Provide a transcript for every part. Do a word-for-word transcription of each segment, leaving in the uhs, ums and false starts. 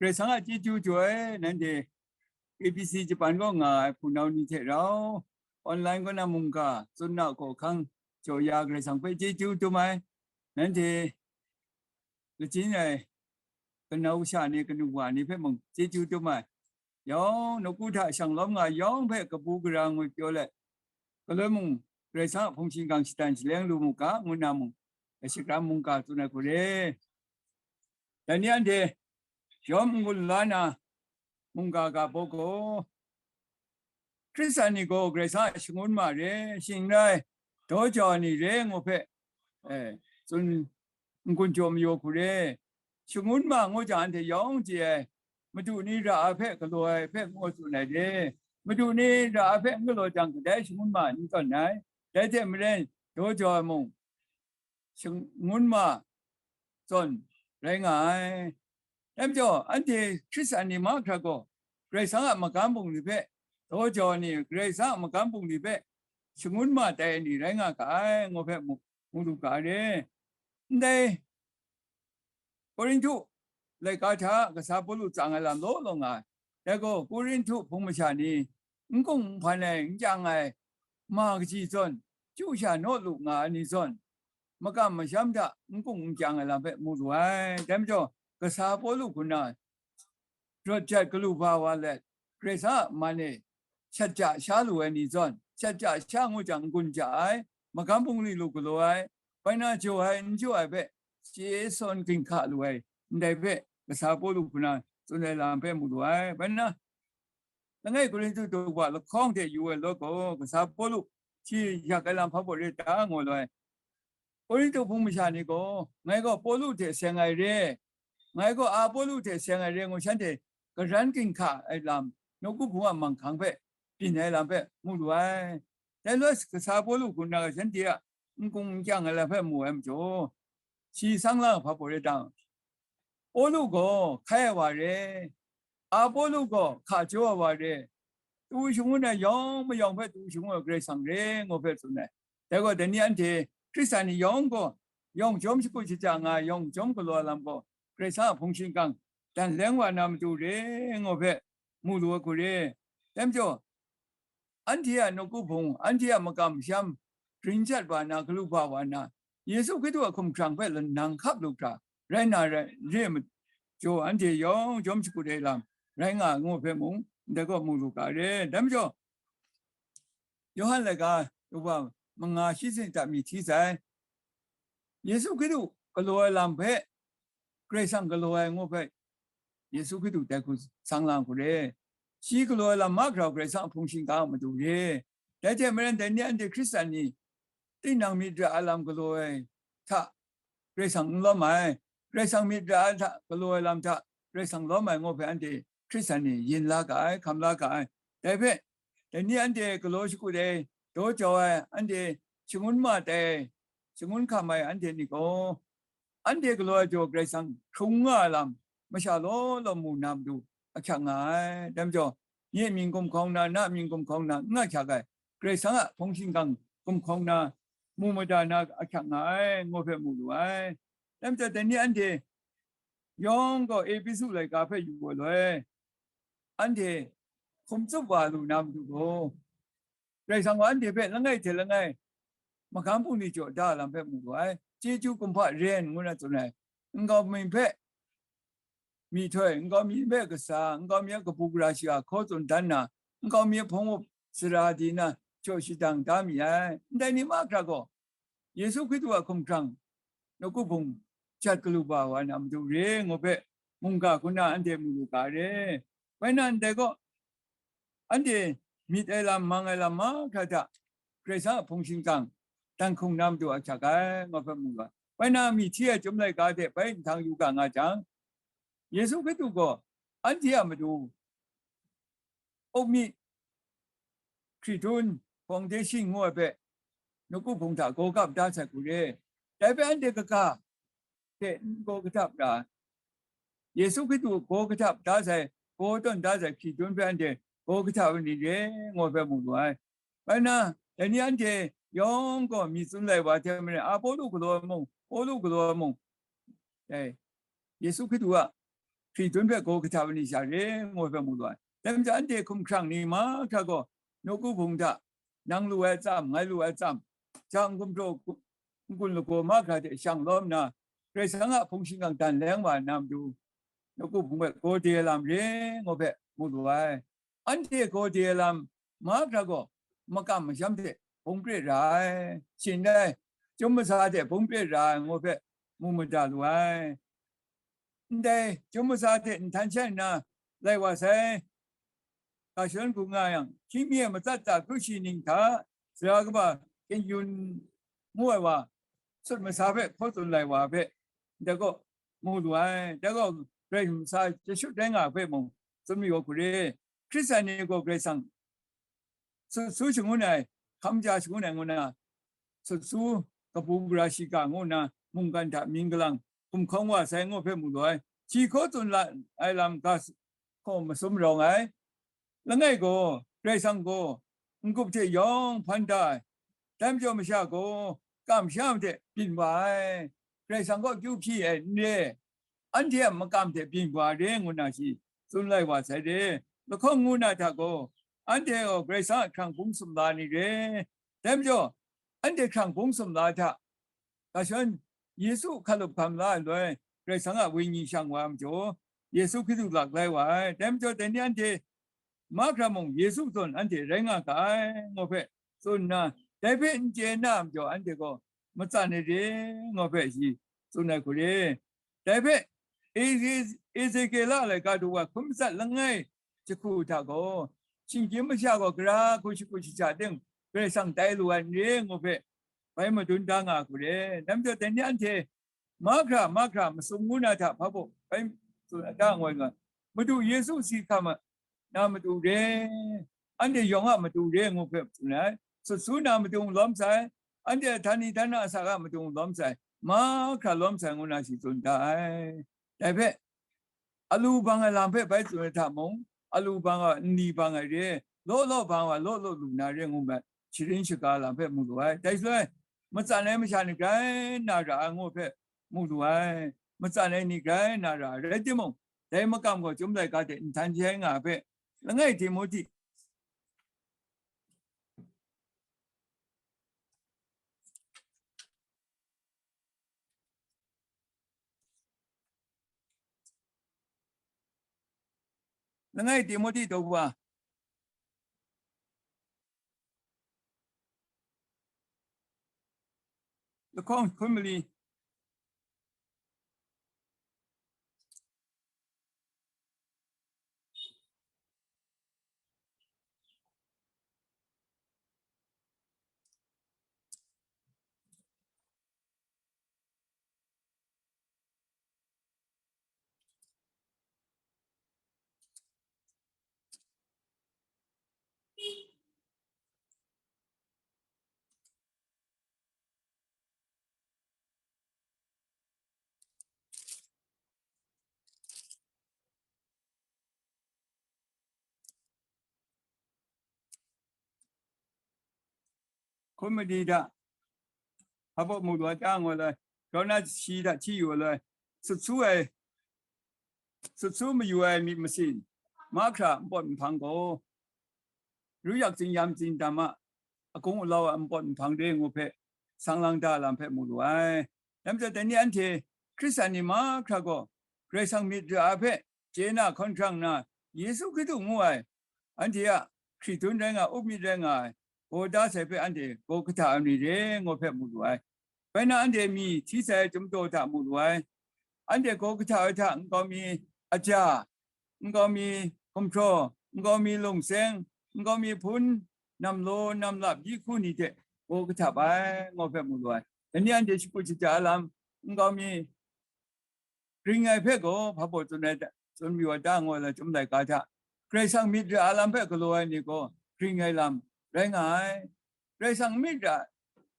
Karai Kasang a chyeju jaw ai, nanhte A B C Japan kaw nga ai hpunau ni hte rau, online kaw na mungga, tsun na hkaw hkang jaw ya Karai Kasang hpe chyeju dum ai, nanhte lachin ai kanau kasha ni, kanu wa ni hpe mung chyeju dum ai. Yawng, nawku hta shang lawm nga ai yawng hpe kabu gara ngut pyaw let, galoi mung Karai Kasang a hpung shingkang shatan shaleng lu mu ga, ngu nna mung, shakram mungga tsun ai hku re. Dai ni anhte yawm n-gun la na mungga ga baw gaw, Hkristan ni gaw Karai Kasang a shangun ma re, shing n rai, daw jau ai ni re ngu hpe, eh, tsun n-gun jaw mayaw hku re. Shangun ma ngu jang, anhte yawng chye ai, Madu ni ra ai hpe galaw ai hpe ngu tsun ai re. Madu ni ra ai hpe n galaw jang, kadai shangun ma n tawn ai. Dai hte maren, daw jau ai mung, shangun ma zawn rai nga ai. Dai majaw, anhte Hkristan ni mahkra gaw, Karai Kasang a magam bungli hpe daw jau ai ni, Karai Kasang a magam bungli hpe shangun ma tai ai ni rai nga ga ai, ngu hpe mu, mu lu ga ai re. Ndai Korinhtu laika hta kasa Pawlu tsang ai lam law law nga ai. Dai gaw, Korinhtu hpung masha ni n kung n hpan ai, n kyang ai, ma kaji zawn, chyu sha naw lu nga ai ni zawn, makam masham hta n kung n kyang ai lam hpe mu lu ai. Dai majaw, kasa Pawlu hku na rawt jat galu ba wa let, Karai Kasang a man e shat ja sha lu ai ni zawn, shat ja sha ngu jang, n-gun ja ai, magam bungli lu galaw ai, bai na jaw ai, n jaw ai hpe chye sawn ginhka lu ai, ndai hpe kasa Pawlu hku na tsun ai lam hpe mu lu ai. Bai na, langai Korinhtu daw lahkawng hte yu ai law gaw, kasa Pawlu shi yak ai lam hpa baw re ta, ngu lu ai. Korinhtu hpung masha ni gaw, ngai gaw Pawlu hte seng ai re, ngai gaw Apolo hte seng ai re ngu shanhte karan ginhka ai lam, nawku hpung a manghkang hpe byin ai lam hpe mu lu ai. Dai loi kasa Pawlu hku na shanhte a n kung n kyang ai lam hpe mu ai majaw, shi sang lang hpa baw re ta, Pawlu gaw hkai ai wa re, Apolo gaw hka jaw ai wa re, tu shangun ai yawng mayawng hpe tu shangun ai Karai Kasang re, ngu hpe tsun ai. Dai gaw, dai ni anhte Hkristan ni yawng gaw, yawng chyawm shakut shaja nga ai, yawng chyawm galaw ai lam gaw, Karai Kasang a hpung shingkang dan leng wa na matu re, ngu hpe mu lu ai hku re. Dai majaw, anhte a nawku hpung, anhte a makam masham, grin jat wa na, galu ba wa na, Yesu Hkristu a hkumhkrang hpe lanang hkap lu hkra rai na rai, re ai majaw, anhte yawng chyawm shakut ai lam rai nga ai ngu hpe mung, ndai gaw mu lu ga re. Dai majaw, Yawhan laika daw manga shi sanit hta myi hti sai, Yesu Hkristu galaw ai lam hpe Karai Kasang galaw ai ngu hpe, Yesu Hkristu dai hku sang lang hku re. Shi galaw ai lam mahkra Karai Kasang a hpung shingkang a matu re. Dai hte maren, dai ni anhte Hkristan ni tinang myit ra ai lam galaw ai hta Karai Kasang n lawm ai, Karai Kasang myit ra ai hta galaw ai lam hta Karai Kasang lawm ai ngu hpe anhte Hkristan ni yin la ga ai, hkam la ga ai. Dai hpe, dai ni anhte galaw shakut ai, daw jau ai, anhte shangun ma tai ai, shangun hkam ai anhte ni gaw, anhte galaw ai jaw Karai Kasang hkrung nga ai lam masha law law mu na matu ahkyak nga ai. Dai majaw, nye mying gumhkawng na, na mying gumhkawng na, n ahkyak ai, Karai Kasang a hpung shingkang gumhkawng na, mu mada na ahkyak nga ai, ngu hpe mu lu ai. Dai majaw, dai ni anhte yawng gaw Epesu laika hpe yu ai loi, anhte hkum tsup wa lu na matu gaw, Karai Kasang gaw anhte hpe langai hte langai magam bungli jaw da lam hpe mu lu ai. Chyeju kumhpa ren ngu na tsun ai, nkau mi hpe myihtoi, nkau mi hpe kasa, nkau mi a kabu gara shiga hkaw tsun dan na, nkau mi a hpung up sara di na jaw shadang da mi ai. Ndai ni mahkra gaw, Yesu Hkristu a hkumhkrang nawku hpung jat galu ba wa na matu re ngu hpe, mungga hku na anhte mu lu ga re. Bai na ndai gaw, anhte myit ai lam, mang ai lam mahkra hta Karai Kasang a hpung shingkang dan hkrung na matu ahkyak ai, ngu hpe mu ga. Bai na myi hti ai Chyum laika hte bai nhtang yu ga nga jang, Yesu Hkristu gaw anhte a matu, auk mi hkri dun, foundation ngu ai hpe, nawku hpung hta gaw kap da sai hku re. Dai hpe anhte kaga hte n gaw kahtap ra ai. Yesu Hkristu gaw kahtap da sai, gaw tawn da sai hkri dun hpe anhte gaw kahtap ai ni re, ngu ai hpe mu lu ai. Bai na, dai ni anhte yawng gaw myi tsun lai wa hte maren, Apolo galaw ai mung, Pawlu galaw ai mung, dai Yesu Hkristu a hkri dun hpe gaw kahta ai ni sha re, ngu hpe mu lu ai. Dai majaw, anhte hkumhkrang ni mahkra gaw, nawku hpung hta nang lu ai atsam, ngai lu ai atsam, ja n-gun hpraw, n-gun lagaw mahkra hte shang lawm nna, Karai Kasang a hpung shingkang dan leng wa na matu, nawku hpung hpe gaw de ai lam re, ngu hpe mu lu ai. Anhte gaw de ai lam mahkra gaw makam masham hte bung pret ra ai, shin dai, chyum masa hte bung pret ra ai, ngu hpe mu mada lu ai. Ndai chyum masa hte nhtan shai nna lai wa sai, ga shawn hku nga yang, hkying mi e matsat tsa hkru shi ning hta, sara kaba Ken Yun ngu ai wa, sut masa hpe hkaw tsun lai wa hpe, ndai gaw mu lu ai. Dai gaw Karai Kasang a masa chyashut rai nga ai hpe mung tsun mayu hku re. Hkristan ni gaw Karai Kasang sut su shangun ai, hkam ja shangun ai ngu na, sut su kabu gara shiga ngu na, mungkan hta mying galang gumhkawng wa sai ngu hpe mu lu ai. Shi hkaw tsun la ai lam ga s-, hkaw masum rawng ai. Langai gaw, Karai Kasang gaw n-gup hte yawng hpan da ai. Dai majaw masha gaw kamsham hte byin wa ai. Karai Kasang kaw kyu hpyi ai n re, anhte a makam hte byin wa re ngu na shi tsun lai wa sai re. Lahkawng ngu na hta gaw, anhte gaw Karai Kasang a hkrang bung sumla ni re. Dai majaw, anhte hkrang bung sumla hta, ga shawn Yesu hkalup hkam la ai loi, Karai Kasang a Wenyi shang wa ai majaw, Yesu Hkristu lak lai wa ai. Dai majaw, dai ni anhte mahkra mung Yesu zawn anhte rai nga ga ai, ngu hpe tsun nna, dai hpe n chye na majaw, anhte gaw matsan ai re, ngu hpe shi tsun ai hku re. Dai hpe, Eze-, Ezekiel a laika du wa hkun matsat langai jahku hta gaw, shinggyim masha gaw gara hku shagu shaja ting Karai Kasang tai lu ai n re, ngu hpe bai madun da nga hku re. Dai majaw, dai ni anhte mahkra mahkra masum ngu na hta hpa baw bai tsun ai ta ngoi nga, Madu Yesu si hkam a, na matu re, anhte yawng a matu re ngu hpe tsun ai. Sut su na matu lawm sai, anhte a htani htana asak a matu lawm sai, mahkra lawm sai ngu na shi tsun da ai. Dai hpe, alu bang ai lam hpe bai tsun ai hta mung, alu bang ai, nli bang ai re, law law bang ai, law law lu na re ngu ai, sharin shaga lam hpe mu lu ai. Dai shaloi, matsan ai masha ni grai na ra ai ngu hpe mu lu ai. Matsan ai ni grai na ra ai, rai timung, dai makam gaw chyum laika hte nhtan jai nga ai hpe, langai Timohti, langai Timohti daw hpa, lahkawng hkun mali, hkun mali hta, hpa baw mu lu ai ta ngoi lai, grau na shi hta hti yu ai lai, sut su ai, sut su mayu ai myit masin, mahkra npawt nhpang gaw, ru yak tsin yam tsin dam a, agung alau a npawt nhpang re ngu hpe, sang lang da lam hpe mu lu ai. Dai majaw, dai ni anhte Hkristan ni mahkra gaw, Karai Kasang myit ra ai hpe chye na hkawn hkrang nna, Yesu Hkristu ngu ai, anhte a hkri dun rai nga, up myit rai nga ai, gaw da sai hpe anhte gaw kahta ai ni re, ngu hpe mu lu ai. Bai na, anhte mi hti sai ai chyum daw hta mu lu ai. Anhte gaw kahta ai hta nkau mi aja, nkau mi gumhpraw, nkau mi lungseng, nkau mi hpun, nam law nam lap yi hku ni hte gaw kahtap ai, ngu hpe mu lu ai. Dai ni anhte shakut shaja ai lam, nkau mi ring ai hpe gaw hpa baw tsun ai ta, tsun mayu ai ta, ngu ai lam chyum laika hta, Karai Kasang myit ra ai lam hpe galaw ai ni gaw ring ai lam rai nga ai. Karai Kasang myit ra,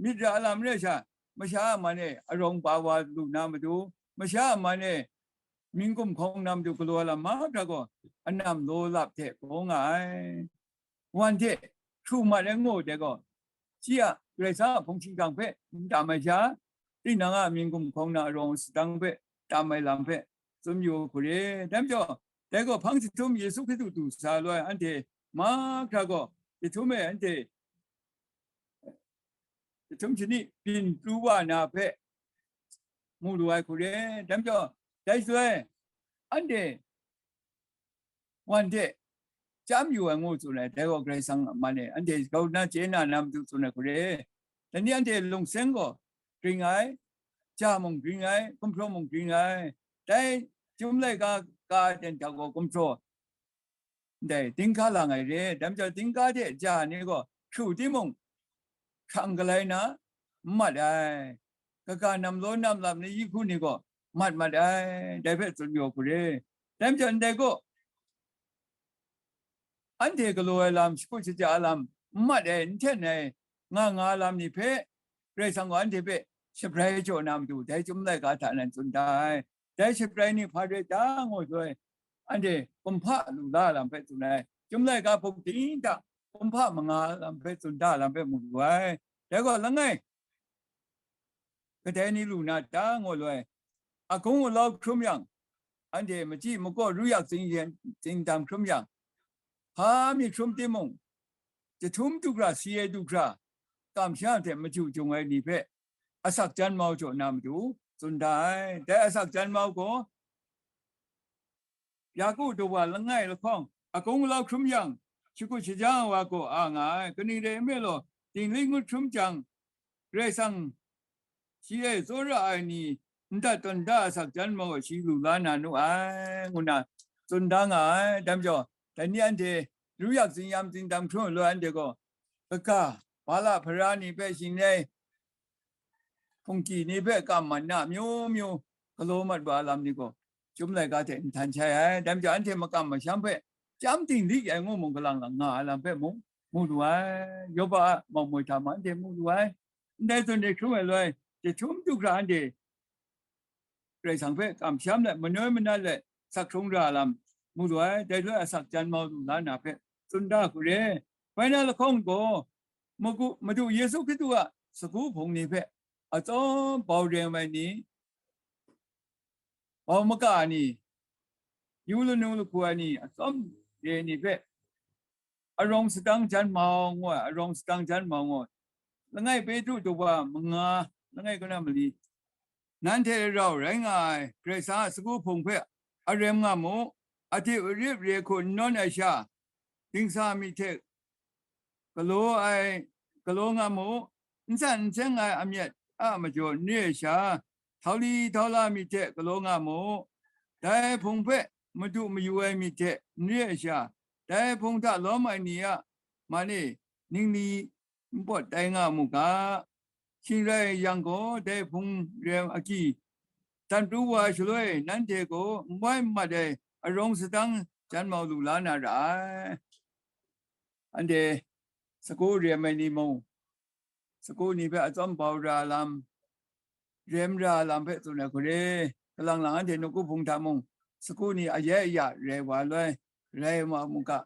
myit ra ai lam rai sha, masha a man e arawng pa wa lu na matu, masha a man e mying gumhkawng na matu galaw ai lam mahkra gaw, anam law lap hte gaw nga ai. Wan hte hkru mat ai ngu de gaw, shi a Karai Kasang a hpung shingkang hpe n tam ai sha, tinang a mying gumhkawng na arawng sadang hpe tam ai lam hpe, tsun yu hku re. Dai majaw, dai gaw hpang jahtum Yesu Hkristu du sa loi anhte mahkra gaw jahtum e anhte jahtum shani byin pru wa na hpe mu lu ai hku re. Dai majaw, dai shaloi anhte wan hte chyam yu ai ngu tsun ai, dai gaw Karai Kasang a man e, anhte grau na chye na na matu tsun ai hku re. Dai ni anhte lungseng gaw gring ai, ja mung gring ai, gumhpraw mung gring ai, dai Chyum laika ka ten hta gaw gumhpraw ndai dinghka lang ai re. Dai majaw dinghka hte ja ni gaw hkru timung, hkrang galai na, n mat ai, kaga nam law nam lam ni yi hku ni gaw mat mat ai, dai hpe tsun yu hku re. Dai majaw ndai gaw, anhte galaw ai lam, shakut shaja ai lam, n mat ai, n hten ai, nga nga lam ni hpe, Karai Kasang gaw anhte hpe shabrai jaw na matu, dai Chyum laika hta nan tsun da ai. Dai shabrai ni hpa rai ta ngu joi, anhte kumhpa lu la lam hpe tsun ai. Chyum laika hpung ting hta kumhpa manga lam hpe tsun da lam hpe mu lu ai. Dai gaw langai, kadai ni lu na ta ngu loi, agung alau hkrum yang, anhte machyi makaw ru yak zing yen, zing dam hkrum yang, hpa mi hkrum timung, jahtum du hkra, si ai du hkra, kamsham hte maju jung ai ni hpe asak jan mau jaw na matu tsun da ai. Dai asak jan mau gaw, Yaku dawa langai lahkawng, agung alau hkrum yang, shakut shaja ai wa gaw a nga ai. Kaning rai nme law, dingli ngut hkrum jang, Karai Kasang shi e tsawra ai ni ndat tawn da asak jan mau shi lu la na nu ai, ngu na tsun da nga ai. Dai majaw, dai ni anhte ru yak zing yam zing dam hkrum ai loi anhte gaw, kaga, Bala hpara ni hpe shingnai, hpungki ni hpe kam man na amyu myu galaw mat wa ai lam ni gaw, Chyum laika hte nhtan shai ai. Dai majaw, anhte makam masham hpe chyam dinglik ai ngu mung galang lang nga ai lam hpe mung mu lu ai. Yawba a mau moi hta mung anhte mu lu ai. Ndai zawn de hkrum ai loi, jahtum du hkra anhte Karai Kasang hpe kamsham let, manoi manat let, sak hkrung ra lam mu lu ai. Dai loi asak jan mau lu la na hpe tsun da hku re. Bai na lahkawng gaw, Madu Yesu Hkristu a sagu hpung ni hpe atsawm bau rem ai ni, bau maka ni, yu lanu lahku ai ni, atsawm re ni hpe arawng sadang jan mau ngu ai, arawng sadang jan mau ngu ai. Langai Petru dawa manga, langai kaw na mali, nanhte rau rai nga ai Karai Kasang a sagu hpung hpe arem nga mu, a hte arip re hku n nawn ai sha, dingsa myit hte galaw ai, galaw nga mu, n san n seng ai amyat a majaw n re ai sha, htau li htau la myit hte galaw nga mu, dai hpung hpe madu mayu ai myit hte n re ai sha, dai hpung hta lawm ai ni a man e ningli n pawt tai nga mu ga, shing rai yang gaw, dai hpung rem agyi dan pru wa shaloi, nanhte gaw n wai n mat ai arawng sadang jan mau lu la na ra ai. Anhte sagu rem ai ni mung, sagu ni hpe atsawm bau ra lam, rem ra lam hpe tsun ai hku re. Kalang lang anhte nawku hpung hta mung, sagu ni aya aya rai wa loi, rai wa mu ga,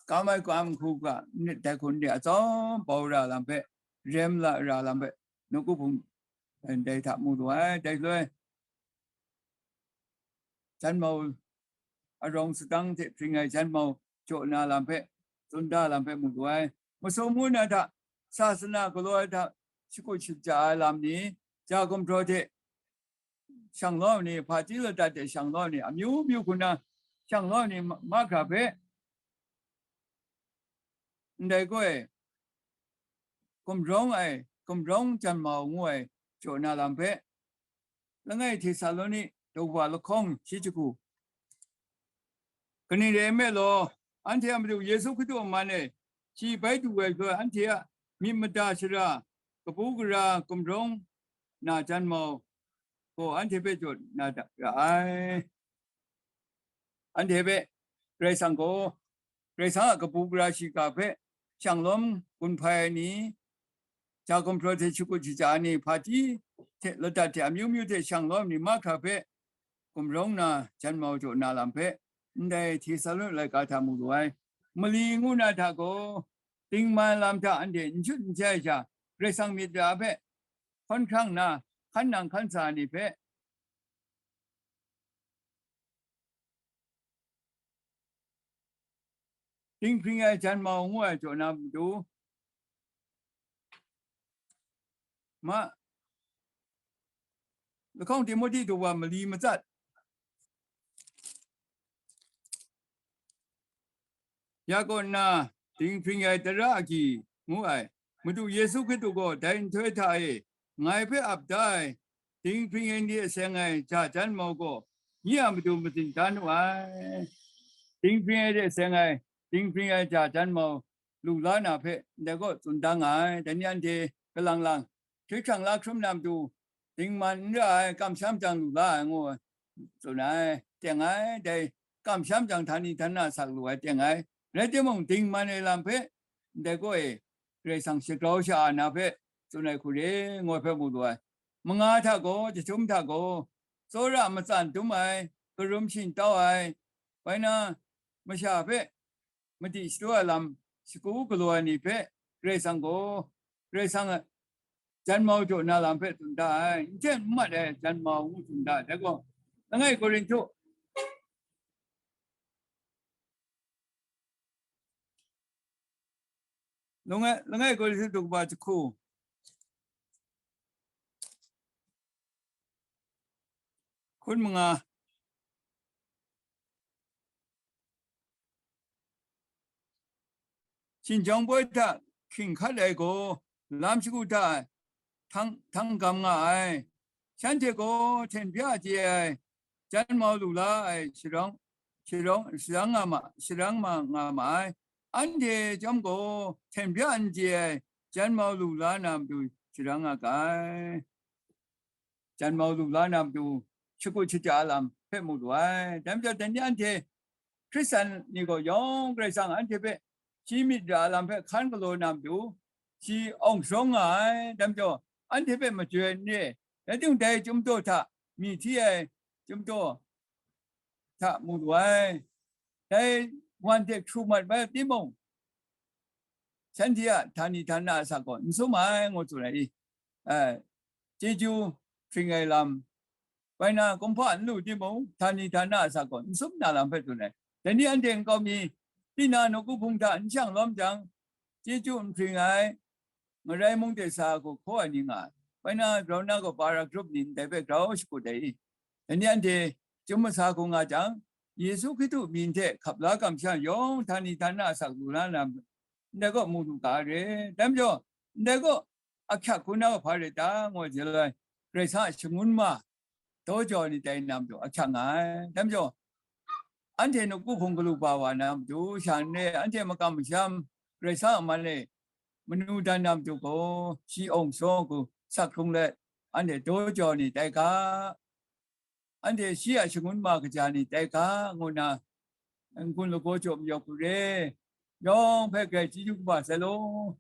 kam ai kam hku ga, nit dai hku n re, atsawm bau ra lam hpe, rem la ra lam hpe, nawku hpung, eh, dai hta mu lu ai. Dai loi, jan mau, arawng sadang hte hpring ai jan mau jaw na lam hpe, tsun da lam hpe mu lu ai. Masum ngu na hta, sasana galaw ai hta, shakut shaja ai lam ni, ja gumhpraw hte shang lawm ni, hpaji ladat hte shang lawm ni, amyu myu hku na shang lawm ni ma-, mahkra hpe, ndai gaw e, gumrawng ai, gumrawng jan mau ngu ai jaw na lam hpe, langai Htesaloni dawa lahkawng shi jahku. Kaning rai nme law, anhte a Madu Yesu Hkristu a man e, shi bai du ai hpe anhte a myit mada shara, kabu gara gumrawng na jan mau gaw anhte hpe jaw na ra ai. Anhte hpe Karai Kasang gaw, Karai Kasang a kabu gara shiga hpe shang lawm gun hpai ai ni, ja gumhpraw hte shakut shaja ai ni, hpaji hte ladat hte amyu myu hte shang lawm ni mahkra hpe gumrawng na jan mau jaw na lam hpe, ndai Htesaloni laika hta mu lu ai. Mali ngu na hta gaw, dingman lam hta anhte n shut n jai sha, Karai Kasang myit ra hpe hkawn hkrang nna, hkan nang hkan sa ai ni hpe, dinghpring ai jan mau ngu ai jaw na matu, ma, lahkawng Timohti daw wa mali matsat, ya kaw nna, dinghpring ai tara agyi ngu ai, Madu Yesu Hkristu gaw dai nhtoi hta e ngai hpe ap da ai, dinghpring ai ni a seng ai ja jan mau gaw, nye a matu matsin da nu ai. Dinghpring ai hte seng ai, dinghpring ai ja jan mau lu la na hpe ndai gaw tsun da nga ai. Dai ni anhte kalang lang, hkrit hkrang la hkrum na matu, dingman n ra ai, kamsham jang lu la ai, ngu ai, tsun ai, teng ai, dai kamsham jang htani htana sak lu ai, teng ai, rai timung, dingman ai lam hpe ndai gaw e Karai Kasang shagrau sha-a na hpe tsun ai hku re, ngu ai hpe mu lu ai. Manga hta gaw, jahtum hta gaw, tsawra matsan dum ai, karum shingtau ai, bai na, masha hpe madi shadu ai lam shagu galaw ai ni hpe Karai Kasang gaw, Karai Kasang a jan mau jaw na lam hpe tsun da ai, n hten n mat ai jan mau ngu tsun da ai, dai gaw, langai Korinhtu, langai, langai Korinhtu daw kaba jahku, hkun manga. Hkinjawng poi hta hkying hkat ai gaw, lam shagu hta htang, htang gam nga ai. Shanhte gaw hten bya chye ai, jan mau lu la ai, sharawng, sharawng, sharang nga ma, sharang ma, nga ma ai. Anhte chyawm gaw hten bya n chye ai, jan mau lu la na matu sharang nga ga ai. Jan mau lu la na matu, shakut shaja lam hpe mu lu ai. Dai majaw, dai ni anhte Hkristan ni gaw yawng Karai Kasang anhte hpe shi myit ra lam hpe hkan galaw na matu, shi awng sharawng nga ai. Dai majaw, anhte hpe majoi n re, rai timung, dai chyum daw hta, myi hti ai chyum daw hta mu lu ai. Dai wan hte hkru mat bai timung, shanhte a htani htana asak gaw n sum ai, ngu tsun ai i. Ai, chyeju hpring ai lam, bai na, kumhpa n lu timung, htani htana asak gaw n sum na lam hpe tsun ai. Dai ni anhte nkau mi, tinang nawku hpung hta n shang lawm jang, chyeju n hpring ai, ngarai mung de sa hku hkaw ai ni nga ai. Bai na, grau na gaw para grup ni ndai hpe grau shakut ai i? Dai ni anhte chyum masa hku nga jang, Yesu Hkristu mying hte hkap la kamsham yawng htani htana asak lu la na, ndai gaw mu lu ga ai re. Dai majaw, ndai gaw ahkyak hku na hpa ret ta, ngu ai, Karai Kasang a shangun ma daw jau ai ni tai na matu ahkyak nga ai. Dai majaw, anhte nawku hpung galu ba wa na matu, sha n re, anhte makam masham Karai Kasang a man e manu dan na matu gaw, shi awng sharawng hku sak hkrung let, anhte daw jau ai ni tai ga, anhte shi a shangun ma kaja ni tai ga, ngu nna n-gun lagaw jaw mayawk hku re, yawng hpe grai chyeju kaba sai law.